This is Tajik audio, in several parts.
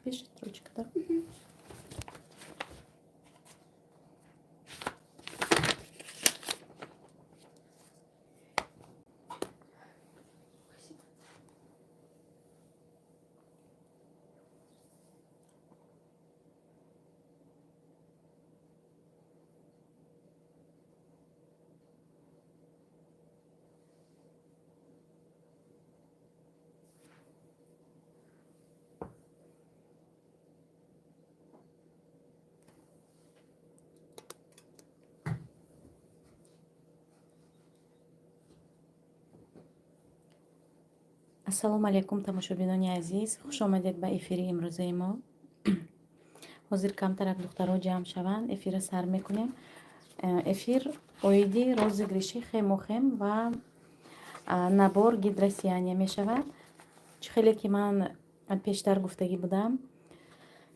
Пишет ручка, да? Мгм. Спасибо. Ассалому алайкум, тамошобинони азиз, хушомадед ба эфири имрӯзаи мо. Ҳозир камтарак духтаро ҷамъ шаванд, эфира сар мекунем. Эфир оиди розыгрыши хемохим ва набор гидросияния мешавад. Чӣ хеле ки ман пештар гуфтагӣ будам,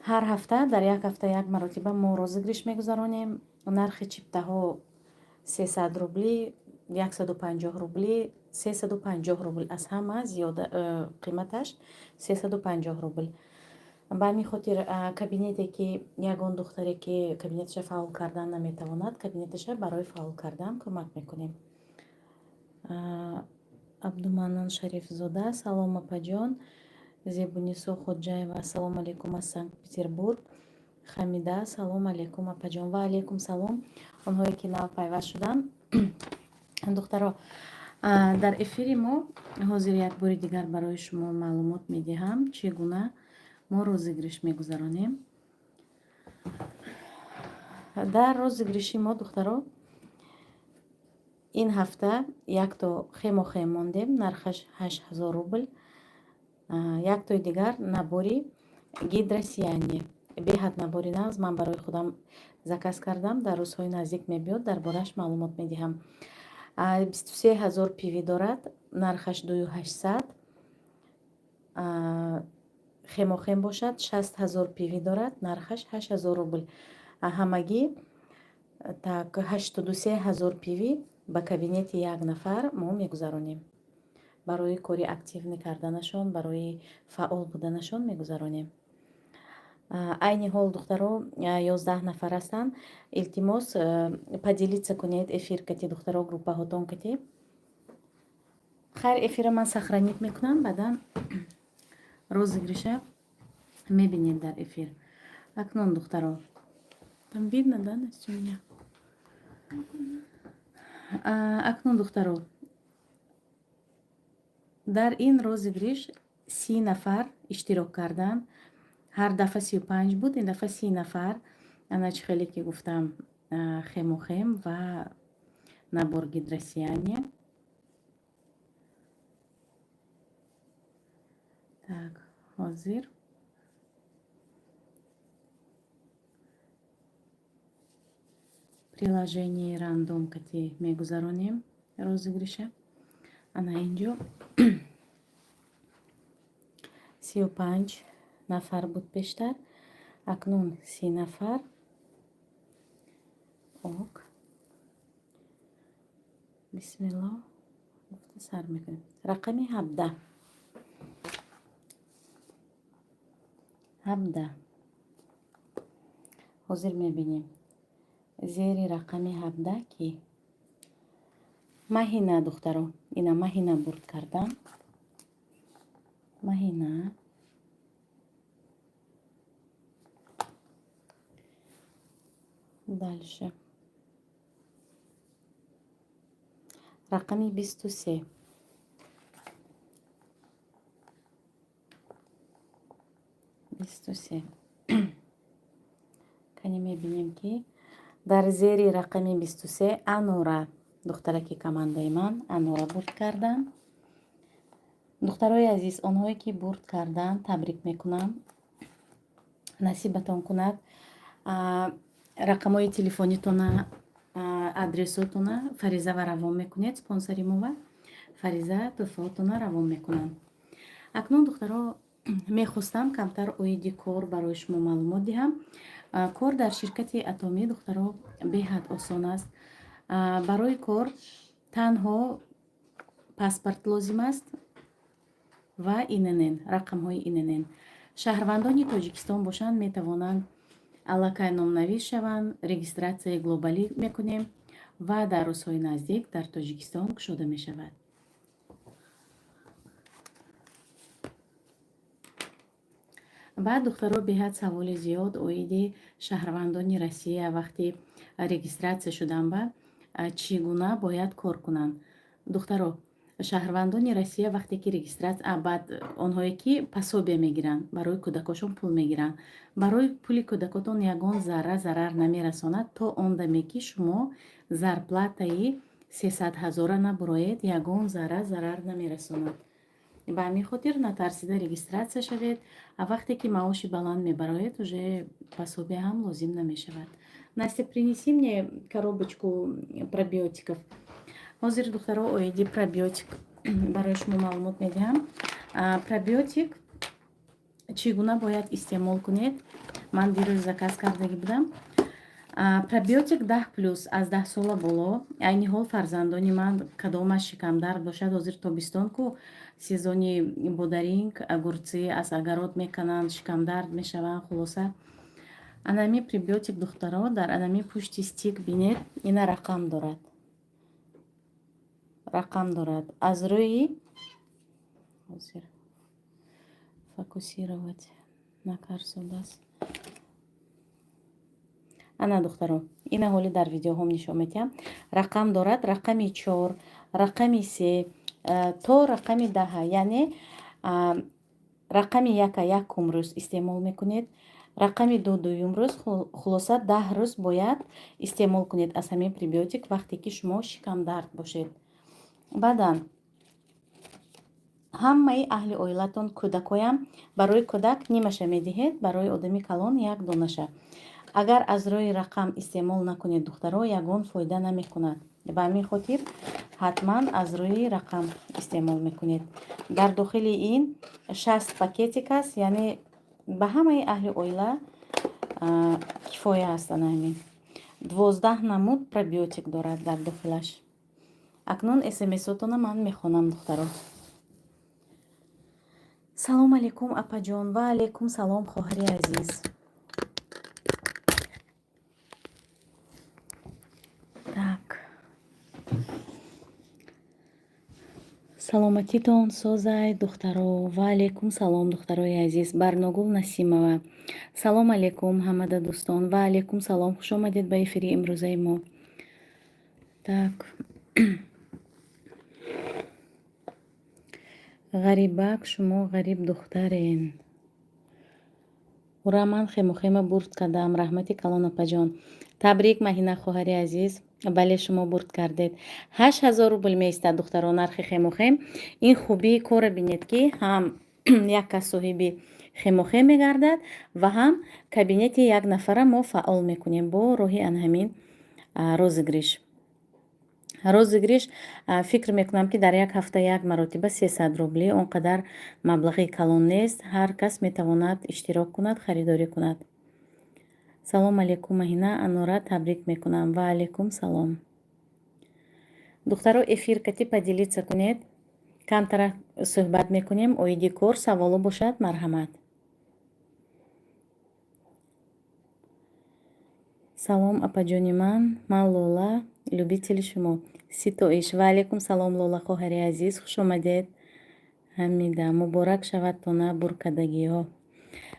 ҳар ҳафта, дар як ҳафта як маротиба мо розыгрыш мегузаронем. Нархи чиптаҳо 300 рубли, 150 рубли, 350 рубл, аз ҳама зиёда қиматаш 350 рубл. Ба ҳамин хотир кабинете ки ягон духтаре ки кабинеташа фаъол кардан наметавонад, кабинеташа барои фаъол кардан кӯмак мекунем. Абдуманнон Шарифзода, салом, апаҷон. Зебунисо Хоҷаева, ассалому алайкум аз Санкт Петербург. Хамида, салом алейкум, апаҷон. Ва алейкум салом. Онҳое ки нав пайваст шуданд, духтаро, дар эфири мо ҳозир як бори дигар барои шумо маълумот медиҳам, чӣ гуна мо розыгрыш мегузаронем. Дар розыгрыши мо, духтаро, ин ҳафта якто хемохем мондем, нархаш 8000 рубл, яктои дигар набори гидросияния. Беҳад набори нағз, ман барои худам заказ кардам, дар рӯзҳои наздик мебиёд, дар борааш маълумот медиҳам. 23 000 PV дорад, нархаш 2800. Хемохем бошад, 60 000 PV дорад, нархаш 8000 рубл. Ҳамагӣ так 83 000 PV ба кабинети як нафар мо мегузаронем. Барои кори активный карданашон, барои фаъол буданашон мегузаронем. Айни ҳол, духтаро, 11 нафар ҳастанд. Илтимос, поделиться кунед эфир кати, духтаро, группаҳотон кати. Хайр, эфира ман сохранить мекунам, баъдан розыгрыша мебинед дар эфир. Акнун, духтаро, там видно, да, Настя, у меня? Акнун, духтаро, дар ин розыгрыш 30 нафар иштирок карданд. Ҳар дафъа 35 буд, ин дафъа 30 нафар. Ана, чӣ хеле ки гуфтам, хемохем ва набор гидросияния. Так, ҳозир приложении рандом кати мегузаронем розыгрыша. Ана, инҷо 35 нафар буд пештар, акнун 30 нафар. Ок, бисмилло гуфта сар мекунем. Рақами 17, 17. Ҳозир мебинем, зери рақами 17 ки? Маҳина, духтаро, ина Маҳина бурд кардам. Маҳина. Дальше рақами 23. 23. Кани, мебинем, ки дар зери рақами 23? Анора, духтараки командаи ман, Анора бурд карданд. Духтарои азиз, онҳое ки бурд карданд, табрик мекунам, насибатон кунад. Рақамҳои телефонитона, адресотона Фаризава равон мекунед, спонсори мова Фариза тӯҳфаотона равон мекунанд. Акнун, духтаро, мехостам камтар оиди кор барои шумо маълумот диҳам. Кор дар ширкати Атомӣ, духтаро, беҳад осон аст. Барои кор танҳо паспорт лозим аст ва ИНН, рақамҳои ИНН. Шаҳрвандони Тоҷикистон бошанд, метавонанд аллакай номнавис шаванд. Регистрация глобалӣ мекунем ва дар рӯзҳои наздик дар Тоҷикистон кушода мешавад. Баъд, духтаро, беҳад саволи зиёд оиди шаҳрвандони Россия: вақти регистрация шудан ба чӣ гуна бояд кор кунанд? Духтаро, шаҳрвандони Россия вақте ки регистрация, баъд онҳое ки пособие мегиранд, барои кӯдакошон пул мегиранд, барои пули кӯдакотон ягон зарра зарар намерасонад. То он даме ки шумо зарплатаи 300 ҳазора набуроед, ягон зарра зарар намерасонад. Ба ҳамин хотир натарсида регистрация шавед, а вақте ки маоши баланд мебароед, уже пособие ҳам лозим намешавад. Настя, принеси мне коробочку пробиотиков. Ҳозир, духтаро, оиди пробиотик барои шумо маълумот медиҳам. Пробиотик чӣ гуна бояд истеъмол кунед? Ман дирӯз заказ кардагӣ будам. Пробиотик 10+, аз 10 сола боло. Айни ҳол фарзандони ман кадомаш шикамдард бошад, ҳозир тобистон ку, сезони бодаринг, огурцы, аз огород мекананд, шикамдард мешаванд. Хулоса, анами пребиотик, духтаро, дар анами пушти стик бинед, ина рақам дорад, рақам дорад. Аз рӯи, ҳозир фокусировать накарсодааст. Ана, духтаро, ина ҳоли дар видеоҳом нишон медиҳам. Рақам дорад: рақами 4, рақами 3 то рақами 10-а. Яъне рақами яка якум рӯз истеъмол мекунед, рақами ду дуюм рӯз, хулоса, 10 рӯз бояд истеъмол кунед аз ҳамин пребиотик, вақте ки шумо шикамдард бошед. Баъдан ҳамаи аҳли оилатон, кӯдакоям, барои кӯдак нимаша медиҳед, барои одами калон як донаша. Агар аз рӯи рақам истеъмол накунед, духтаро, ягон фоида намекунад. Ба ҳамин хотир ҳатман аз рӯи рақам истеъмол мекунед. Дар дохили ин 60 пакетик аст, яъне ба ҳамаи аҳли оила кифоя аст. Ана ҳамин 12 намуд пробиотик дорад дар дохилаш. Акнун смсотона ман мехонам, духтаро. Салом алейкум, апаҷон. Ва алейкум салом, хоҳари азиз. Так, саломатитон созай, духтаро. Ва алейкум салом, духтарои азиз. Барногул Насимова: салом алейкум, ҳамада дӯстон. Ва алейкум салом, хуш омадед ба эфири имрӯзаи мо. Так, ғарибак, шумо ғариб духтарен. Ура, ман хемохема бурд кардам, раҳмати калон, апаҷон. Табрик, Маҳина, хоҳари азиз. Бале, шумо бурд кардед. 8000 рубл меистад, духтаро, нархи хемохем. Ин хубии корро бинед, ки ҳам як кас соҳиби хемохем мегардад ва ҳам кабинети як нафара мо фаъол мекунем бо роҳи анҳамин розыгрыш. Розыгрыш, фикр мекунам, ки дар як ҳафта як маротиба 300 рублӣ, он қадар маблағи калон нест, ҳар кас метавонад иштирок кунад, харидорӣ кунад. Салом алейкум, Маҳина. Анора, табрик мекунам. Ва алейкум салом. Духтаро, эфир кати поделиться кунед, камтара суҳбат мекунем оиди кор. Саволо бошад, марҳамат. Салом, апаҷони ман, ман Лола, любители шумо, Ситоиш. Ва алейкум салом, Лола, хоҳари азиз, хуш омадед. Ҳамида, муборак шавад тона буркадагиҳо.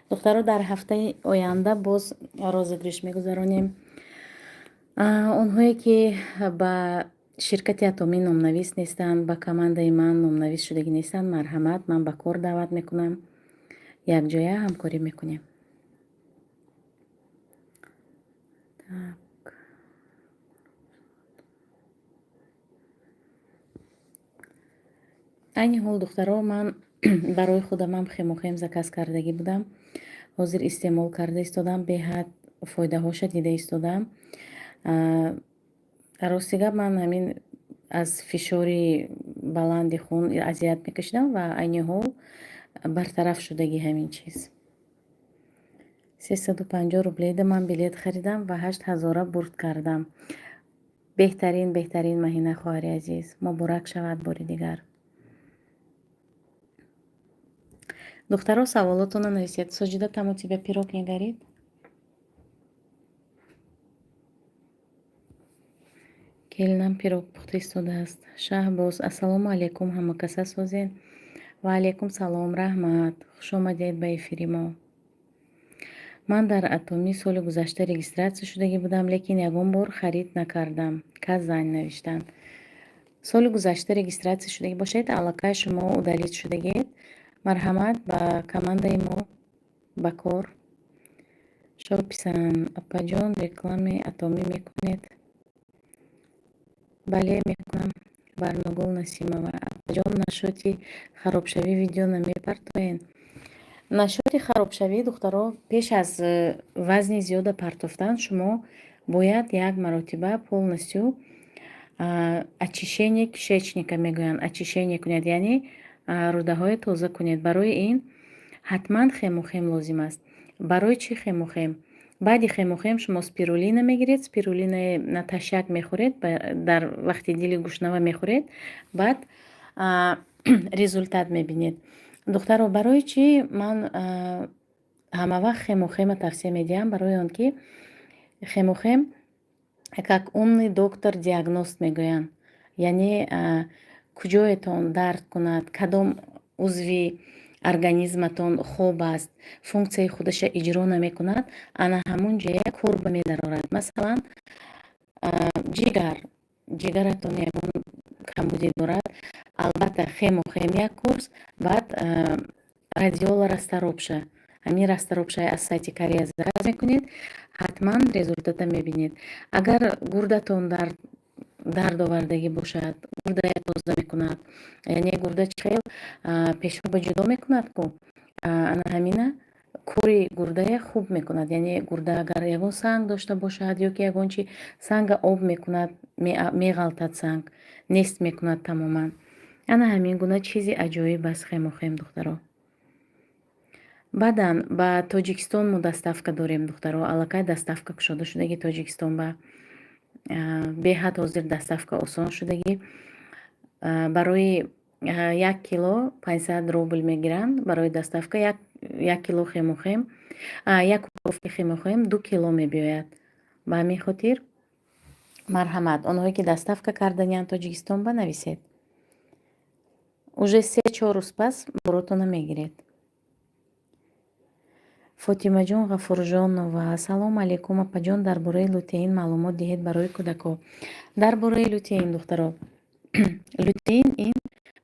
Духтаро, дар ҳафтаи оянда боз розыгрыш мегузаронем. Онҳое ки ба ширкати Атомӣ номнавис нестанд, ба командаи ман номнавис шудагӣ нестанд, марҳамат, ман ба кор даъват мекунам, якҷоя ҳамкорӣ мекунем. Так, айни ҳол, духтаро, ман барои худамам хемохем заказ кардагӣ будам, ҳозир истеъмол карда истодам, беҳад фоидаҳоша дида истодам. Рости гап, ман ҳамин аз фишори баланди хун азият мекашидам ва айни ҳол бартараф шудагӣ ҳамин чиз. 350 рубледа ман билет харидам ва 8000-а бурд кардам. Беҳтарин, беҳтарин, Маҳина, хоҳари азиз, муборак шавад бори дигар. Духтаро, саволотонро нависед. Соҷида, там у тебя пирог не горит? Келинам пирог пухта истодааст. Шаҳбоз, ассалому алайкум, ҳамакаса созед? Ва алайкум салом, раҳмат, хушомадед ба эфири мо. Ман дар Атомӣ соли гузашта регистрация шудагӣ будам, лекин ягон бор харид накардам. Казань навиштанд. Соли гузашта регистрация шудагӣ бошед, аллакай шумо удалить шудагиед. Марҳамат ба командаи мо, ба кор. Шописан, апаҷон, рекламаи Атомӣ мекунед? Бале, мекунам. Барногул Насимова, апаҷон, насчёти харобшавӣ видео намепартоед? Насчёти харобшавӣ, духтаро, пеш аз вазни зиёда партофтан шумо бояд як маротиба полностью очищение кишечника мегӯянд, очищение кунед, яъне рӯдаҳое тоза кунед. Барои ин ҳатман хемохем лозим аст. Барои чӣ хемохем? Баъди хемохем шумо спирулина мегиред, спирулинаи натощак мехӯред, дар вақти дили гушнава мехӯред, баъд результат мебинед. Духтаро, барои чӣ ман ҳамавақт хемохема тавсия медиҳам? Барои он ки хемохем как умный доктор диагност мегӯянд, яъне куҷоятон дард кунад, кадом узви организматон хоб аст, функсияи худаша иҷро намекунад, ана ҳамун ҷоя корба медарорад. Масалан, ҷигар, ҷигаратон ягон камбудӣ дорад, албатта хемохем як курс, баъд радиола расторопша, ҳамин расторопшаи аз сайти Корея заказ мекунед, ҳатман результата мебинед. Агар гурдатон дард овардагӣ бошад, гурдая тоза мекунад, яъне гурда чӣ хел пешоба ҷудо мекунад ку, ана ҳамина кори гурдая хуб мекунад. Яъне гурда агар ягон санг дошта бошад ё ки ягон чи, санга об мекунад, меғалтад, санг нест мекунад тамоман. Ана ҳамин гуна чизи аҷоиб аст хемохем, духтаро. Баъдан ба Тоҷикистон мо доставка дорем, духтаро, аллакай доставка кушода шудаги Тоҷикистон ба. Беҳад ҳозир доставка осон шудагӣ. Барои 1 кило 500 рубл мегиранд барои доставка. Як кило хемохем, як упаковка хемохем 2 кило мебиёяд. Ба ҳамин хотир марҳамат, онҳое ки доставка карданиянд Тоҷикистон ба, нависед. Уже 3-4 рӯз пас боротона мегиред. Фотимаҷон Ғафурҷонова, ассалому алайкум, апаҷон, дар бораи лютеин маълумот диҳед барои кӯдакҳо. Дар бораи лютеин, духтаро, лютеин ин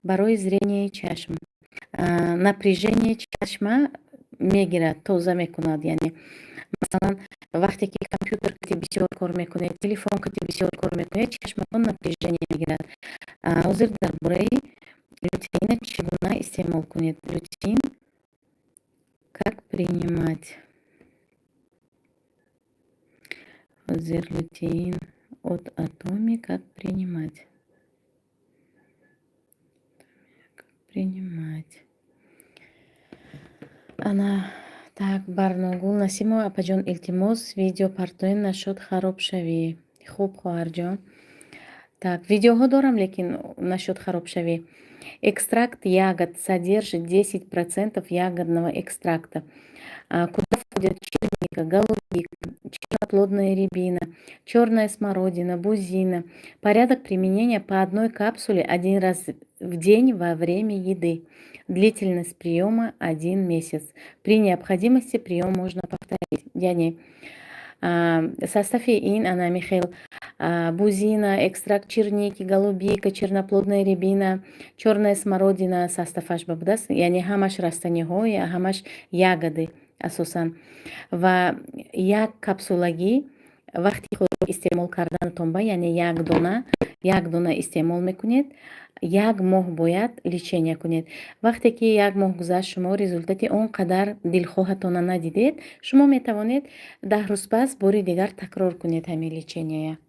барои зренияи чашм, напряжение чашма мегирад, тоза мекунад. Яъне масалан, вақте ки компютер кати бисёр кор мекунед, телефон кати бисёр кор мекунед, чашматон напряжение мегирад. Ҳозир дар бораи лютеина чӣ гуна истеъмол кунед, лютеин как принимать. Ҳозир лютеин от Атоми как принимать, как принимать. Ана так, Барногул Насимова, апаҷон, илтимос, видео партоен насчёт харобшавӣ. Хуб, хоҳарҷон, так, видеоҳо дорам, лекин насчёт харобшавӣ. Экстракт ягод содержит 10% ягодного экстракта, куда входят черника, голубика, черноплодная рябина, черная смородина, бузина. Порядок применения: по одной капсуле один раз в день во время еды. Длительность приема один месяц. При необходимости прием можно повторить. Яъне состави ин ана михел: бузина, экстракт черники, голубика, черноплодная рябина, черная смородина составаш ба будааст. Яъне ҳамаш растаниҳо, ҳамаш ягоды асосан. Ва як капсулагӣ вақти хӯрок истеъмол карданатон ба, яъне як дона, як дона истеъмол мекунед, як моҳ бояд лечения кунед. Вақте ки як моҳ гузашт, шумо результати он қадар дилхоҳатона надидед, шумо метавонед 10 рӯз пас бори дигар такрор кунед ҳамин лечения.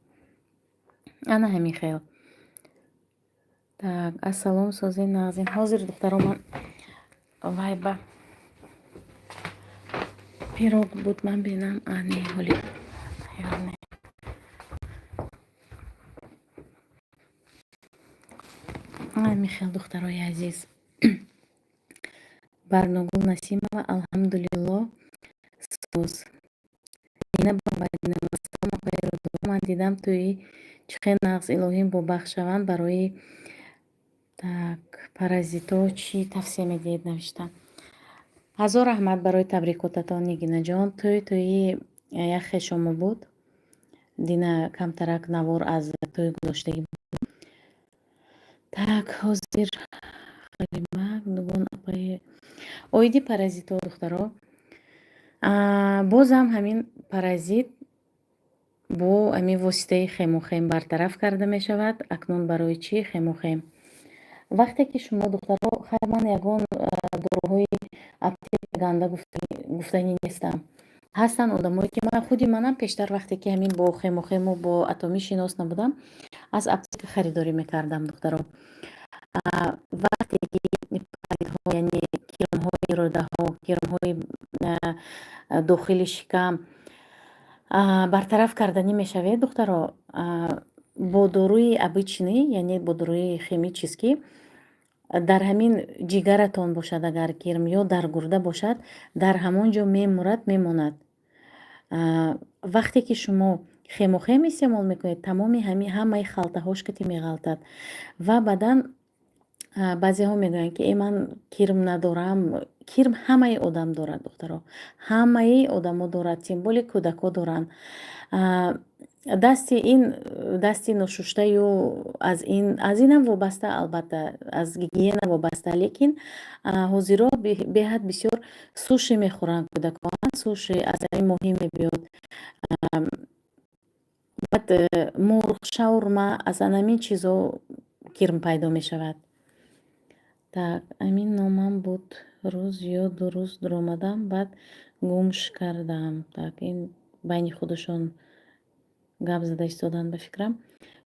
Ана ҳамин хел. Так, ассалом, сози нағзин. Ҳозир, духтаро, ман вай ба пирог буд, ман бинам. А, не, ҳоли тайёр не. Ҳамин хел, духтарои азиз. Барногул Насимова, алҳамдулиллоҳ, соз. Дина Баҳмадинова, салом, апаи Рудо, ман дидам тӯи чӣ хел нағз, илоҳӣ бобахт шаванд. Барои так паразитҳо чӣ тавсия медиҳед, навиштам. Ҳазор раҳмат барои табрикотатон, Нигинаҷон. Тӯй тӯи як хешомо буд. Дина камтарак навор аз тӯй гузоштагӣ. Так, ҳозир Халимак дугон апаи оиди паразитҳо, духтаро, бозам ҳамин паразит бо ҳамин воситаи хемохем бартараф карда мешавад. Акнун барои чӣ хемохем? Вақте ки шумо, духтаро, хайр, ман ягон доруҳои аптека ганда гуфтанӣ нестам. Ҳастанд одамое, ки ман худи манам пештар, вақте ки ҳамин бо хемохему бо атомӣ шинос набудам, аз аптека харидорӣ мекардам, духтаро. Вақте ки паразитҳо, яъне кирмҳои рӯдаҳо, кирмҳои дохили шикам бартараф карданӣ мешавед, духтаро, бо доруи обычный, яъне бо доруи химический, дар ҳамин ҷигаратон бошад агар кирм ё дар гурда бошад, дар ҳамон ҷо мемурад, мемонад. Вақте ки шумо хемохем истеъмол мекунед, тамоми ҳамаи халтаҳош кати меғалтад. Ва баъдан баъзеҳо мегӯянд, ки э, ман кирм надорам. Кирм ҳамаи одам дорад, духтаро, ҳамаи одамо дорад, тем более кӯдакҳо доранд. Дасти ин дасти ношуштаю аз инам вобаста, албатта, аз гигиена вобаста, лекин ҳозиро беҳад бисёр суши мехӯранд кӯдакон. Суши аз ҳамин моҳӣ мебиёд, баъд мурғ, шаурма, аз анамин чизо кирм пайдо мешавад. Так, амин номам буд, рӯз ё 2 рӯз дуромадам, баъд гумш кардам. Так, ин байни худашон гап зада истоданд, ба фикрам.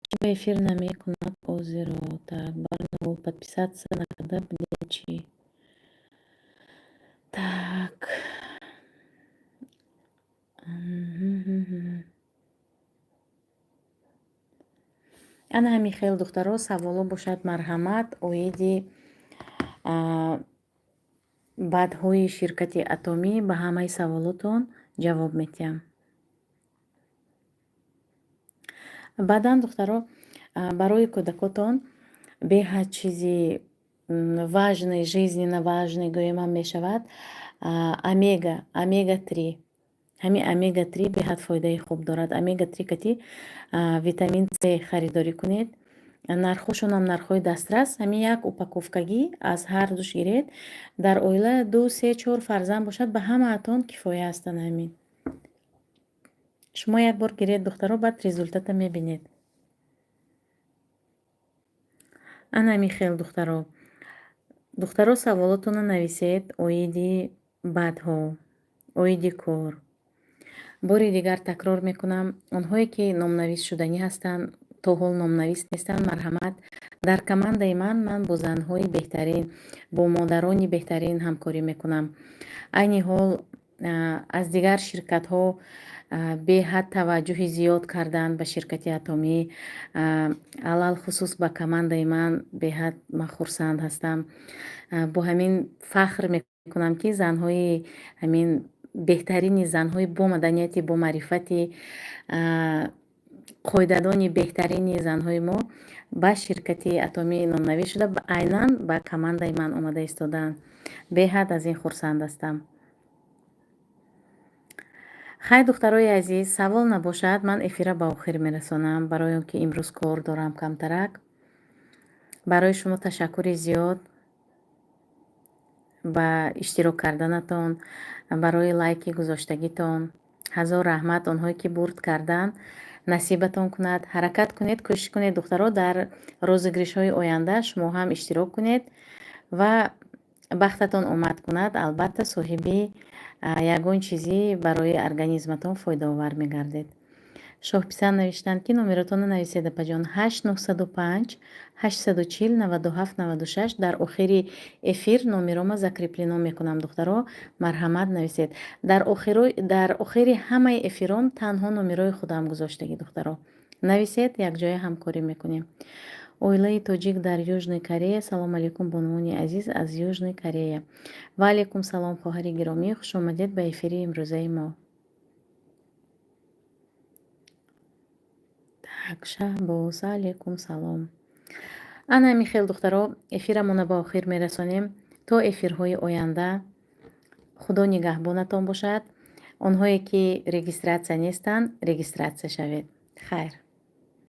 Чӣ ба эфир намекунад озиро? Так, барногул, подписаться накарда будем чӣ? Так, ана ҳамин хел, духтаро, саволо бошад, марҳамат, оиди БАДҳои ширкати Атомӣ ба ҳамаи саволотон ҷавоб медиҳам. Баъдан, духтаро, барои кӯдакотон беҳад чизи важный, жизненно важный гӯемам мешавад, омега, омега 3. Ҳамин омега 3 беҳад фоидаи хуб дорад. Омега 3 кати витамин С харидорӣ кунед. Нархҳошонам нархҳои дастрас. Ҳамин як упаковкагӣ аз ҳар душ гиред. Дар оила ду, се, чор фарзанд бошад, ба ҳамаатон кифоя ҳастанд ҳамин. Шумо як бор гиред, духтаро, баъд результата мебинед. Ана ҳамин хел, духтаро. Духтаро, саволотонро нависед оиди БАДҳо, оиди кор. Бори дигар такрор мекунам, онҳое ки номнавис шуданӣ ҳастанд, то ҳол номнавис нестанд, марҳамат, дар командаи ман ман бо занҳои беҳтарин, бо модарони беҳтарин ҳамкорӣ мекунам. Айни ҳол аз дигар ширкатҳо беҳад таваҷҷӯҳи зиёд карданд ба ширкати Атомӣ, алалхусус ба командаи ман. Беҳад ман хурсанд ҳастам. Бо ҳамин фахр мекунам, ки занҳои ҳамин беҳтарини, занҳои бо маданияти, бо маърифати, қоидадони беҳтарини занҳои мо ба ширкати Атомӣ номнавис шуда, айнан ба командаи ман омада истодаанд. Беҳад аз ин хурсанд ҳастам. Хай, духтарои азиз, савол набошад, ман эфира ба охир мерасонам, барои он ки имрӯз кор дорам камтарак. Барои шумо ташаккури зиёд ба иштирок карданатон, барои лайки гузоштагитон. Ҳазор раҳмат онҳое ки бурд карданд, насибатон кунад. Ҳаракат кунед, кӯшиш кунед, духтаро, дар розыгрышҳои оянда шумо ҳам иштирок кунед ва бахтатон омад кунад, албатта, соҳиби ягон чизи барои организматон фоидаовар мегардед. Шоҳписанд навиштанд, ки номеротонро нависед, апаҷон. 8 905 840 97 96. Дар охири эфир номерома закреплено мекунам, духтаро, марҳамат, нависед. Дар охири ҳамаи эфиром танҳо номерои худам гузоштагӣ, духтаро, нависед, якҷоя ҳамкорӣ мекунем. Оилаи тоҷик дар Южный Корея. Салом алейкум, бонувони азиз аз Южный Корея. Ва алейкум салом, хоҳари гиромӣ, хушомадед ба эфири имрӯзаи мо. Так, Шаҳбоз, алейкум салом. Ана ҳамин хел, духтаро, эфирамона ба охир мерасонем. То эфирҳои оянда Худо нигаҳбонатон бошад. Онҳое, ки регистрация нестанд, регистрация шавед. Хайр.